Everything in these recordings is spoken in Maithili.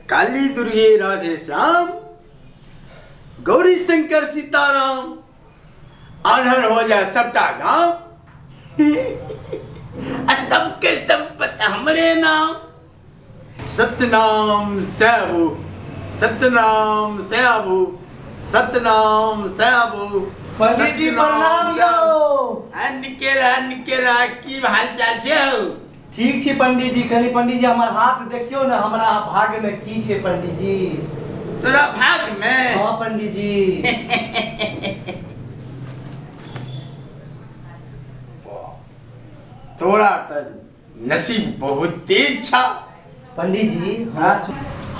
काली दुर्गे राधे श्याम, गौरी शंकर सीताराम, आन्हर हो जाए सबटा गांव, सबके संपत हमरे नाम। सतनाम सैबू, सतनाम सैबू, सतनाम सैबू। पंडित जी प्रणाम यौ। निकेरा निकेरा, की हाल चाल छै? ठीक छी पंडित जी। कनी पंडित जी हमर हाथ देखियो ने, हमरा भाग में की छै पंडित जी? तोरा भाग में? हाँ पंडित जी। तोरा त नसीब बहुत तेज छा पंडित जी।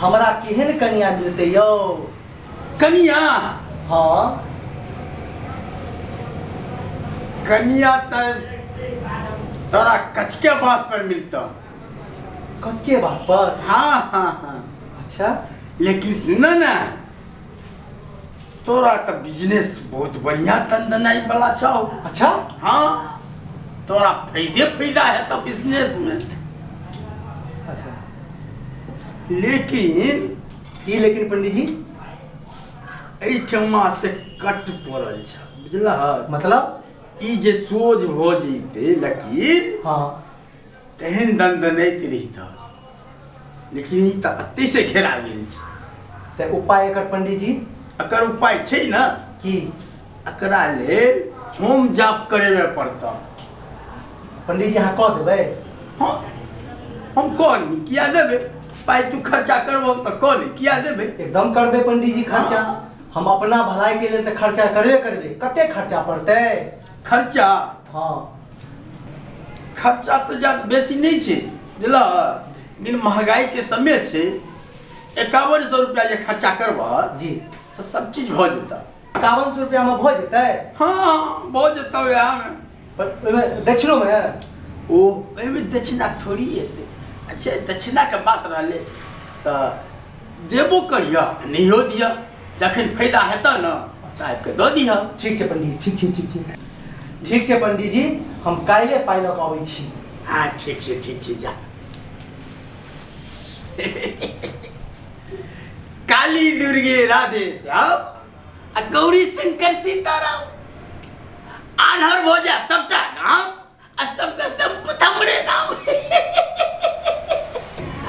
हमरा केहन कनिया मिलते यौ? कनिया? हाँ कनिया त तोरा कचके बांस पर मिलता। कचके बांस पर? हाँ हाँ हाँ। अच्छा, लेकिन सुन ना, तोरा त बिजनेस बहुत बढ़िया तंदनाई वाला छौ। अच्छा? हाँ, तोरा फायदे फायदा है तो बिजनेस में। अच्छा, लेकिन की लेकिन पंडित जी? एहिठमा से कट पड़ल छ, बुझलह? मतलब ई जे सोझ भ जैते लकीर, हाँ, तेहन दंदनैत रहित, लेकिन ई त अत्ते से घेरा गेल छै। त उपाय एकर पंडित जी? एकर उपाय छै ने की? एकरा लेल होम जाप करेबे पड़त। पंडित जी अहाँ कह देबै? हाँ, हम कह किया देबै, पाइ तू खर्चा करबो त कह किया देबै। एकदम करबै पंडित जी खर्चा। हम अपना भलाई के लेल त खर्चा करबे करबै। कते खर्चा पड़तै? खर्चा? हाँ, खर्चा तो ज्यादा बेसी नहीं छै, बुझलह? लेकिन महंगाई के समय छै, 5100 रुपया जे खर्चा करबह जी तो सब चीज भ जेता। 5100 रुपया में भ जेतै? हाँ, भ जेता वएह में। पर ओहिमे दक्षिणो में? ओ ओहिमे दक्षिणा थोड़ी एतै। अच्छा, दक्षिणा के बात रहलै त देबो करिह, नहियो दिह, जखन फायदा हेतऽ ने साहेबके दऽ दिह। ठीक छै पंडित जी, ठीक छै, ठीक छै, ठीक छै पंडित जी, हम काल्हि पाइ लऽ कऽ अबै छी। हाँ ठीक छै, ठीक छै, जा। काली दुर्गे राधे श्याम आ गौरी शंकर सीताराम, आन्हर भऽ जा सबटा नाम आ सबके संपत हमरे नाम।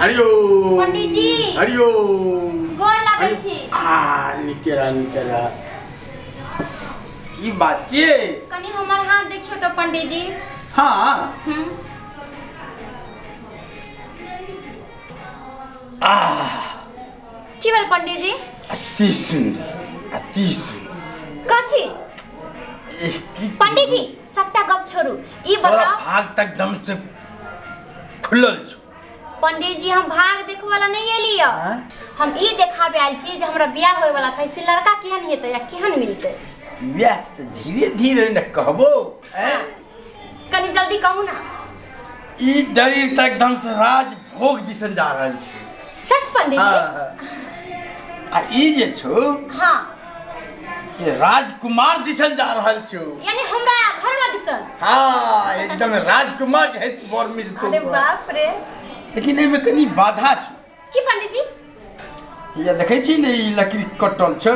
हरिओम पंडित जी। हरिओम। गोर लागै छी। आ निकेरा निकेरा, की बात छै? कनी हमर हाथ देखियो तो पंडित जी। हाँ। आ की भेल पंडित जी? अति सुंदर, अति सुंदर। कथी पंडित जी? सबटा गप छोड़ू, ई बताओ भाग तक एकदम से खुलल छौ। पंडित जी हम भाग देखे वाला नहीं एली, हम ई देखाबे आयल छी जे हमरा बियाह होय वाला छै, से लड़का केहन हेतै या केहन मिलतै? बियाह त धीरे धीरे न कहबो, कनी जल्दी कहू ना। ई डरीर त एकदम से राजभोग दिसन जा रहल छै। सच पंडित जी? आ ई जे छौ, हाँ, ये राजकुमार दिसन जा रहल छौ, यानी हमरा घरवा दिसन। हाँ, एकदम राजकुमार के हेत वर मिलतौ। अरे बाप रे! लेकिन एहिमे कनी बाधा छौ। की पंडित जी? ये देखै छी ने, ई लकीर कटल छौ,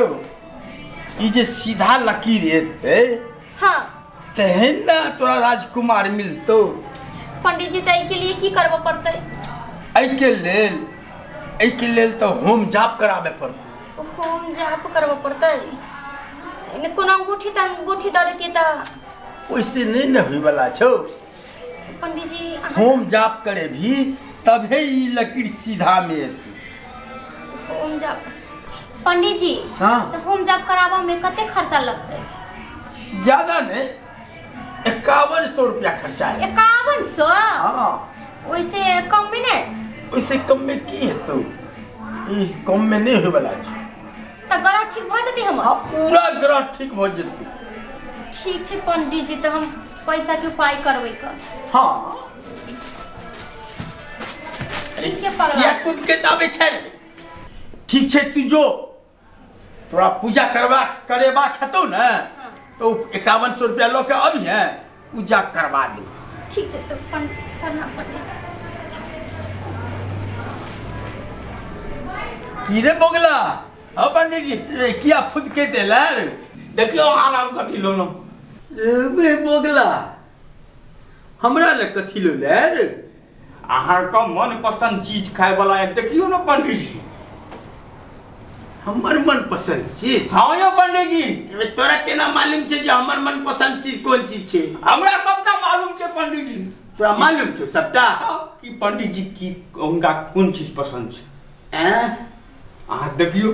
ई जे सीधा लकीर एतै, हाँ, तेहन ना तोरा राजकुमार मिलतौ। पंडित जी त एहिके लिए की करबऽ पड़तै? एहिके लेल तऽ होम जाप कराबे पड़तै। होम जाप करबऽ पड़तै? कोनो अंगूठी त अंगूठी दऽ देतियै त ओइसे नहीं ने होय वाला छौ पंडित जी। होम जाप करे भी तभे ई लकीर सीधा में एतै। होम जाप पंडित जी? हाँ, तो होम जाप कराबऽ में कते खर्चा लगतै? ज्यादा नहीं, 5100 रुपया खर्चा है। 5100? हाँ। ओइसे कम में नहीं? ओइसे कम में की हेतौ, ई कम में नहीं होय वाला छै। त ग्रह ठीक भ जेतै हमर? हाँ, पूरा ग्रह ठीक भ जेतै। ठीक छै पंडित जी, त हम पैसा के उपाय करबै क। हाँ, ठीक के पगला या कूद के दाबे छै। ठीक छै, तू जो तोरा पूजा करवा करेबाक हेतौ ने, तो 5100 रुपया लऽ के अबिहे, पूजा करवा दे। ठीक छै, तो प्रणाम पंडित जी। की रे बोगला? हाँ पंडित जी। रे किया फुद के देला रे? देखियो आराम कथी लोनो। रे बोगला हमरा ले कथी लोले रे? अहाँ का मन पसंद चीज खाए वाला है, देखियो ना पंडित जी। हमर मन पसंद चीज? हाँ यो पंडित जी। रे तोरा केना मालूम छे जे हमर मन पसंद चीज कोन चीज छे? हमरा सबटा मालूम छे पंडित जी। तोरा मालूम छौ सबटा कि पंडित जी की हुनका कोन चीज पसंद छे? हैं अहाँ देखियो।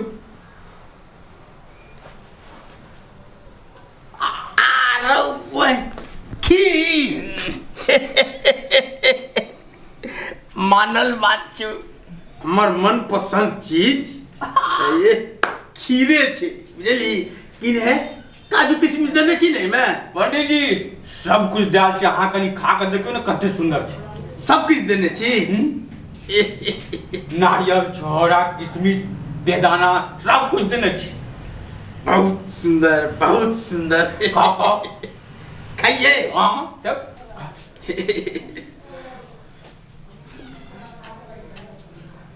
मानल बात छौ, हमर मन पसंद चीज ये खीरे छे, बुझली? की है काजू किशमिश देने छी नहीं मैं? पंडित जी सब कुछ दाल छे, अहाँ कनी खा के देखियो ना कते सुंदर छे। सब कुछ देने छी? नारियल छोहरा किशमिश बेदाना सब कुछ देने छी। बहुत सुंदर, बहुत सुंदर। खाओ खाओ खाइए। हाँ सब।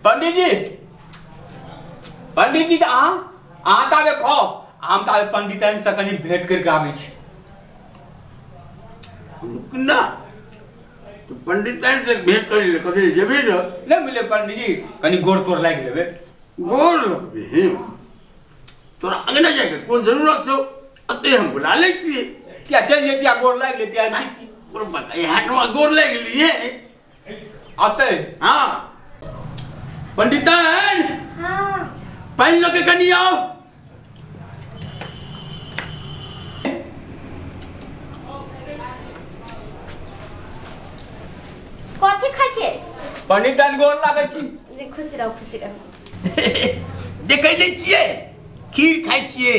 पंडित जी, पंडित जी अहाँ अहाँ ताबे खाओ, हम ताबे पंडिताइन से कनी भेंट करके आबै छी। रुक ना, तो पंडिताइन से भेंट कर ले कथी जेबी रे? नहीं मिले पंडित जी, कनी गोर तोर लागि लेबे। गोर लगबे? तोरा अंगना जाके कोन जरूरत छौ? अते हम बुला लै छियै। क्या चल जेतिया गोर लागि लेतिया? गोर बताइए हाटवा गोर लागि लिए अते। हाँ पंडिताइन। हाँ पानि लऽ के कनी आओ। कथी खाइ छियै? पंडिताइन गोर लागै छी। खुशी रहू, खुशी रहू। देखै नै छियै खीर खाइ छियै,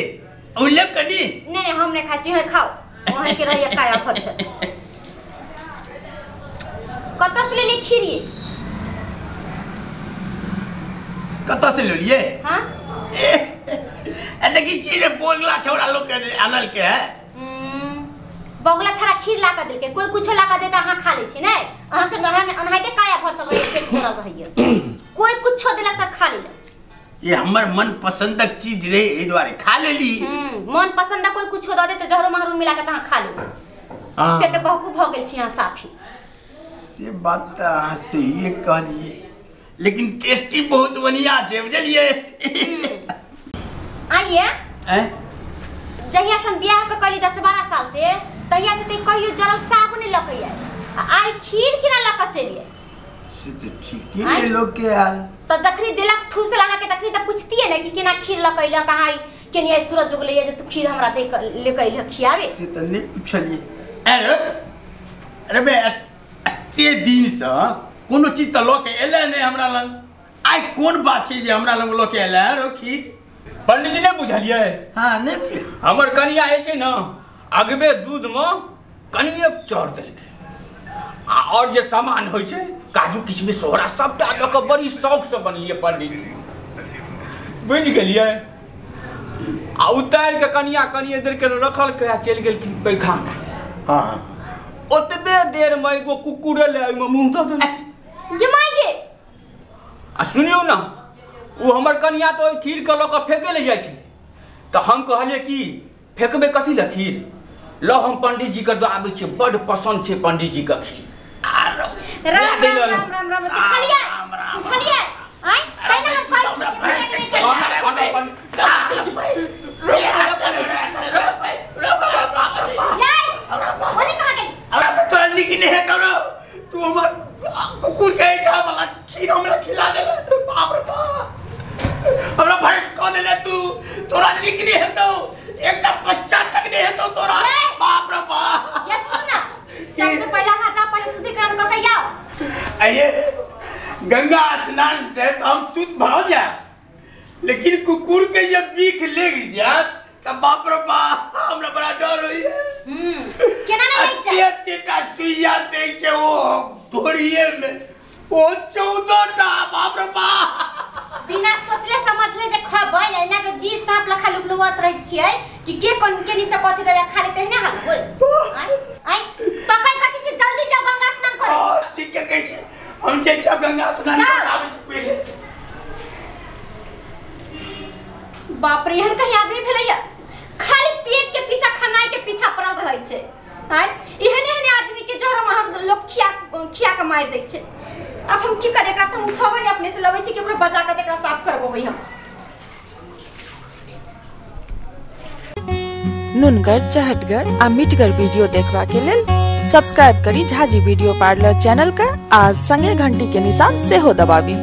ओ लेब कनी? नहीं नहीं हम नहीं खाइ छियै, खाओ वहाँ के रहिए काया फट छै। कतऽ से लेलियै खीर ये? कतऽ से लेलियै? हाँ ए देखी छी रे बोगला छौड़ा लोग के आनल के है। बगला छड़ा खीर ला के देलकै, कोई कुछो ला के देता अहाँ खा लै छी नै? अहाँ के अनाहिते काया भर चल रहै, पेट चलल रहैए। कोई कुछो देलक त खा लेलक। ये हमर मन पसंदक चीज रे, एहि दुआरे खा लेली। मन पसंद कोई कुछो the they त जहरो महरो मिला के त अहाँ खा लेली। पेट बहकू भ गेल छी अहाँ साफी। से बात त अहाँ सहिए कहलियै, लेकिन टेस्टी बहुत बढ़िया छै, बुझलियै? आइए जहिया से हम बियाह के कली 10-12 साल से, तहिया से त कहियो जरल सागो नहीं लकैया, आइ खीर केना लक चलिए? से त ठीके ने लोग के हाल। त जखनी देलक ठूसल अहाँ के तखनी त पूछतिए ने कि केना खीर लकैला, कहाँ केनी सूरज उगलैया जे तू खीर हमरा दे लेके अइलह खियावे? से त नहीं पूछलिए। अरे अरे बे एते दिन से कोनो चीज त लऽ के एलै नहीं हमरा लग, आइ कोन बात छै जे हमरा लग लऽ के एलै रो खीर? पंडित जी नहीं बुझलियै? हाँ नहीं बुझलियै। हमर कनिया जे छै ने अगबे दूध में कनिए चढ़ देलकै, आ और जे सामान होइ छै काजू किशमिश सोहरा सबटा लऽ कऽ बड़ी शौक से बनेलियै पंडित जी, बुझि गेलियै? आ उतारि कऽ कनिया कनिए देर के रखलकै आ चलि गेलखिन पैखाना। हाँ ओतबे देर में एगो कुकुर एलै, ओहिमे मुँह दऽ देलकै। ये माइये! आ सुनियौ ने, ओ हमर कनिया तऽ ओहि खीरके लऽ कऽ फेकै लए जाइ छै, तऽ हम कहलियै कि फेकबै कथी लए खीर, लऽ हम पंडित जी के दऽ आबै छियै, बड्ड पसन्द छै पंडित जी के खीर। राम राम राम राम राम। बुझलियै? बुझलियै? आँय तै ने हम कहै छी कि तोरा नीक नहि हेतौ रौ, तू हमर कुकुर के ऐठा वाला खीर हमरा खिला देले, बाप रे बाप हमरा भ्रष्ट कऽ देले तू। तोरा नीक नहि हेतौ, एकटा बच्चा तक नहि हेतौ तोरा, बाप रे बाप। ये सुन ना, सबसे पहले अहाँ जा पहले शुद्धिकरण कऽ के आओ। आइए गंगा स्नान से तो हम शुद्ध भऽ जाए, लेकिन कुकुर के जब बीख लेग जात तब बाप रे बाप हमरा बड़ा डर होइए। केना नै लागि जाए? एतेटा सुइया दै छै ओ ढोरिये में, ओ 14 टा, बाप रे बाप। बिना सोचले समझले जे खबै एना के जी सांप लखा लुकलुवत रहै छियै कि के कोन केनी से कथि दे खा ले तेहने हाल होय। आइ आइ तकै कथि छी, जल्दी जाओ गंगा स्नान करे। ठीक है कहै छी, हम जाइ छी गंगा स्नान करे आबै छी पहिले। बाप रे, एहन कहीं आदमी भेलैया? खाली पेट के पीछा, खानाई के पीछा पड़ल रहै छै। आँय, एहन एहन आदमी के जहर महर लोक खिया खिया के मारि दै छै। अब हम की करे, एकरा तऽ हम उठेबै नहि अपने से, लबै छी कि ओकरा बजा के एकरा साफ करबेबै हम। नुनगर, चहटगर आ मिठगर वीडियो देखबा के लेल सब्सक्राइब करी झाजी वीडियो पार्लर चैनल के आ संगे घंटी के निशान सेहो दबाबी।